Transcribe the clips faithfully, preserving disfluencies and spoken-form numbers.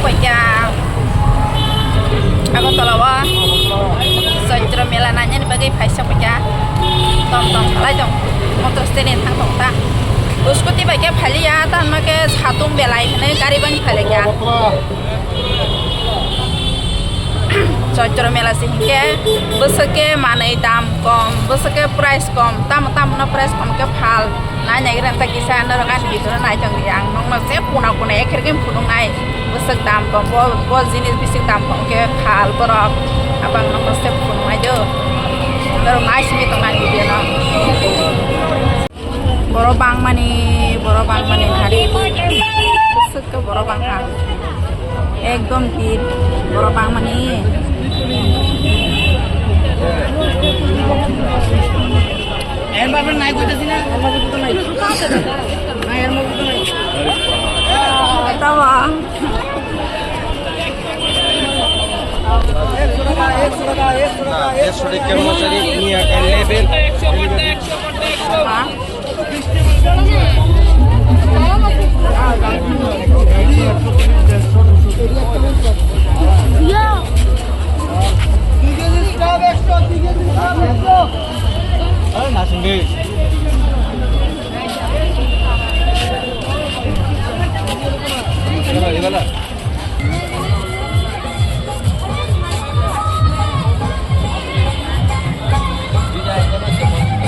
Paikha Agartala o Chaitra mela nainani bagwi phaisa paikha. Tom tom khlai tong. Motor stand thang tong ta. Scooty bai khe phaliya, tamo khe satung belai hwnwi gari bai phalaikha. Chaitra mela se hinkhe bwswk khe manwi dam kom, bwswk khe price kom, tamo tamo no price kom khe phal. Nai nai gram ta kisa norok ani video no nai tong di, ang nokno se puna puna ekher khe phunuk nai. Bwswk dam kom, bo, bo jinis bisik dam kom khe phal borok. Abang nokno se phunuk nai do. Norok nai simi tong ani video no. Borok bangmani, borok bangmani hari. Bwswk khe borok bangkha. Ekdom bhir, borok bangmani. Tawa. একশো টাকা কর্মচারী নিয়ে একটা level.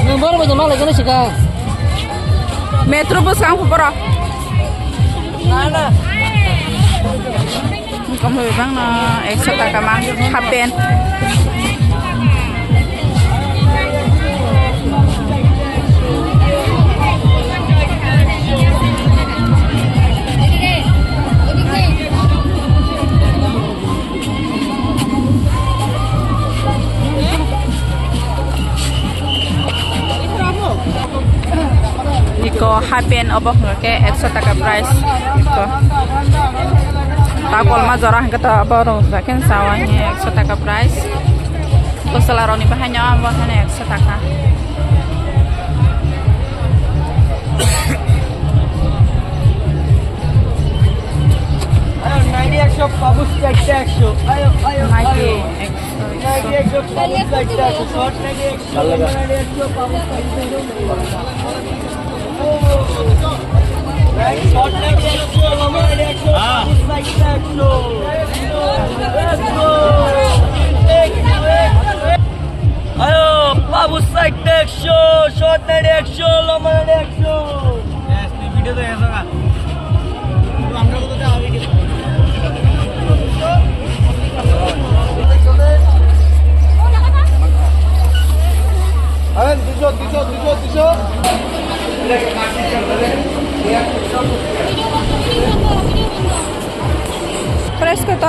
Nwng boro bai malai gana sika. Metro bwskango boro. Nana. Kamwi bangno ekso taka mang, half pant. Iko half pant obo hwnkhe ekso taka price. Iko ta kolma jora hwnkhe to abo rwngthok khe sawa hwnkhe ekso taka price. Bwsala rokni bahaino abo hwnkhe ekso taka. Ayo, naidi ekso, pabuj ekso, ayo, ayo, ayo. Naidi ekso, pabuj ekso, short naidi ekso, long naidi ekso, pabuj ekso. Short naidi ekso, long naidi ekso, pabuj ekso, ekso. Ayo, pabuj ekso, short naidi ekso, long naidi ekso. Yes, tuh video tuh ya, Soka. Ayo, duiso, duiso, duiso, duiso. Price কত?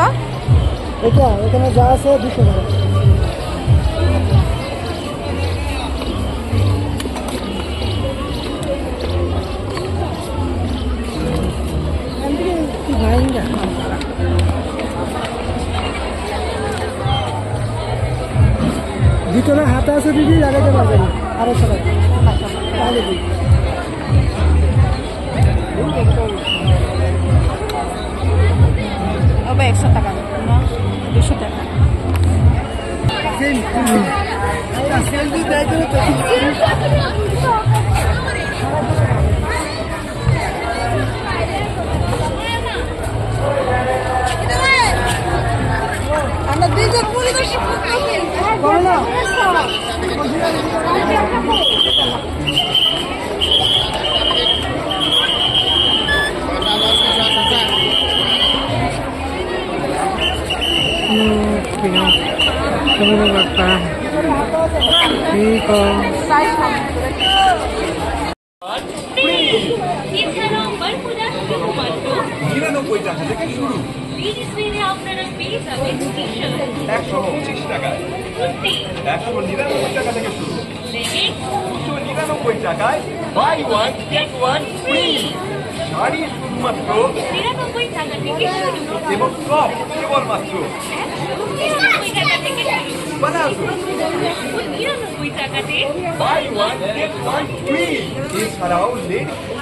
এটা এখানে যা আছে দুশো টাকা। ভিতরে হাতা আছে দিদি, লাগাইতে পারবে না, আড়াইশো টাকা। তাহলে কি? Obo ekso taka, no? Duiso taka. এছাড়াও বারমুডা শুধুমাত্র নিরানব্বই টাকা থেকে শুরু। বিজনেস মেলে আপনারা পেয়ে যাবেন টি শার্ট, একশো পঁচিশ টাকায়, কুর্তি, একশো নিরানব্বই টাকা থেকে শুরু। লেগিংস, দুশো নিরানব্বই টাকায় buy one get one free. Sari শুধুমাত্র নিরানব্বই টাকা থেকে শুরু। এবং টপ কেবলমাত্র একশো নিরানব্বই টাকা থেকে শুরু। বানারসি। একশো নিরানব্বই টাকাতে buy one get one free. এছাড়াও ladies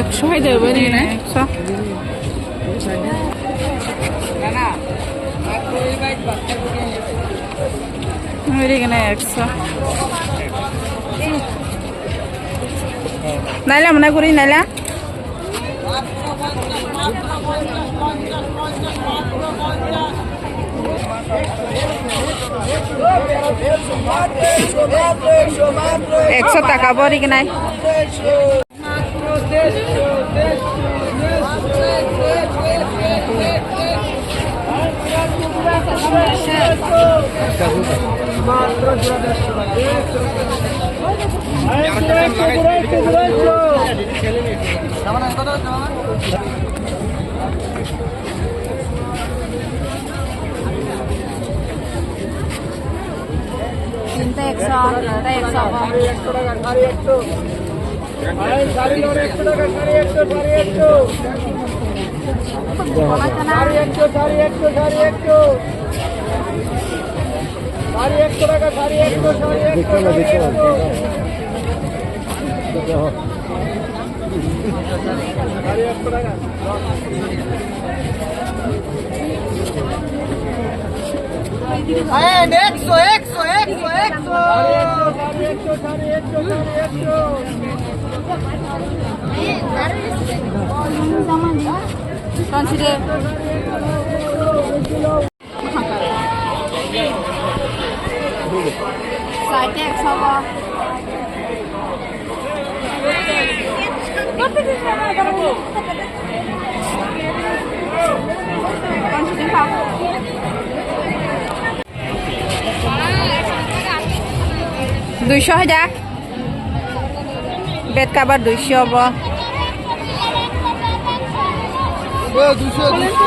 Ekso hai de bari na, ekso. Bari gana ekso. Naila mana guri naila. Ekso taka bo rignai. Tinta ekso, tinta ekso. Ekso, ekso, ekso, ekso. Duisho hajar. Bed cover duiso bo. Eh, duiso, duiso.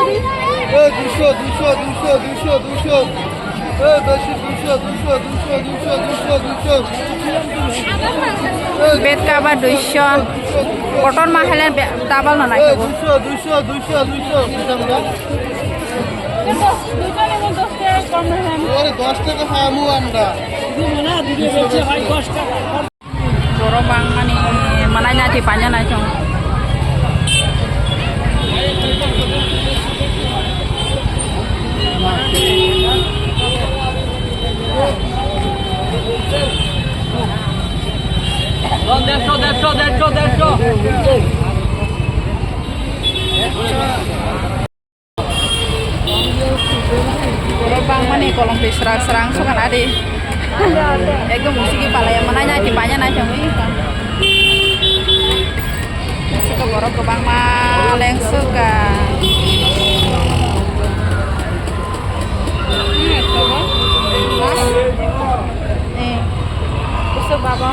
Eh, duiso, duiso, duiso, duiso, duiso. Eh, beshi duiso, duiso, duiso, duiso, duiso, duiso. Eh, bed cover duiso. Cotton ma hele be-, double no nai kebo. Duiso, duiso, duiso, duiso. Ore, dos taka hamu anda. Borok bangmani manai nai twi paina nai chong. দেড়শো, দেড়শো, দেড়শো, দেড়শো। Borok bangmani kolom twi srang srang sokha na di. Ekdom musigi palai ya, manai nai twi paina nai tongwi. Sokha borok kwbangma leng sokha. Eh, kusuk baba.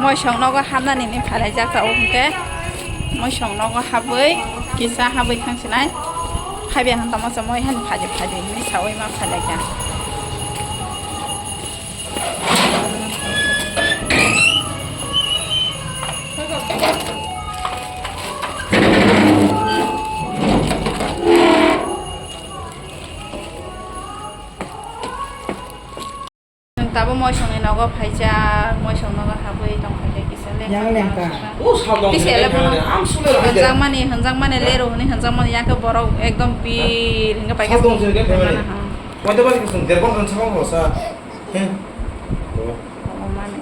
Moisong nogo hapnani ni phalaijak tabuk hwnkhe moisong nogo habwi kisa habwi thangsinai. Habya hwn tamo se moi han phaidi phaidi hinwi saui ma phalaikha. Nwng tabuk moisongni nogo phaijak, moisong nogo habwi tongkha khe kisa le. Yang lengka. O, sal dong Tise sini ele bono. Ang sule raha je. Hwnjakmani, hwnjakmani lero hwnwi hwnjakmani, yakhe borok ekdom bir hwnkhe paikhe. Sal dong sini khe family. Hwnwi hwnjakmani. Koito bari kisung derkon hwn sakang hosa. He. Oh, mani.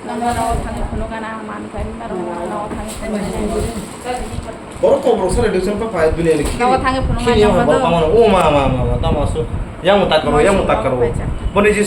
Nogo nogo thangwi phunukgana, ang man khe nogo nogo thangwi phunukgana. Borok kok borok sari duksan pa phai dunia ni khini. Nogo thangwi phunukgana, khini nogo borok do. Tamo o ma ma ma ma tamo asu. Yang mutak karo, yang mutak karo. Boni je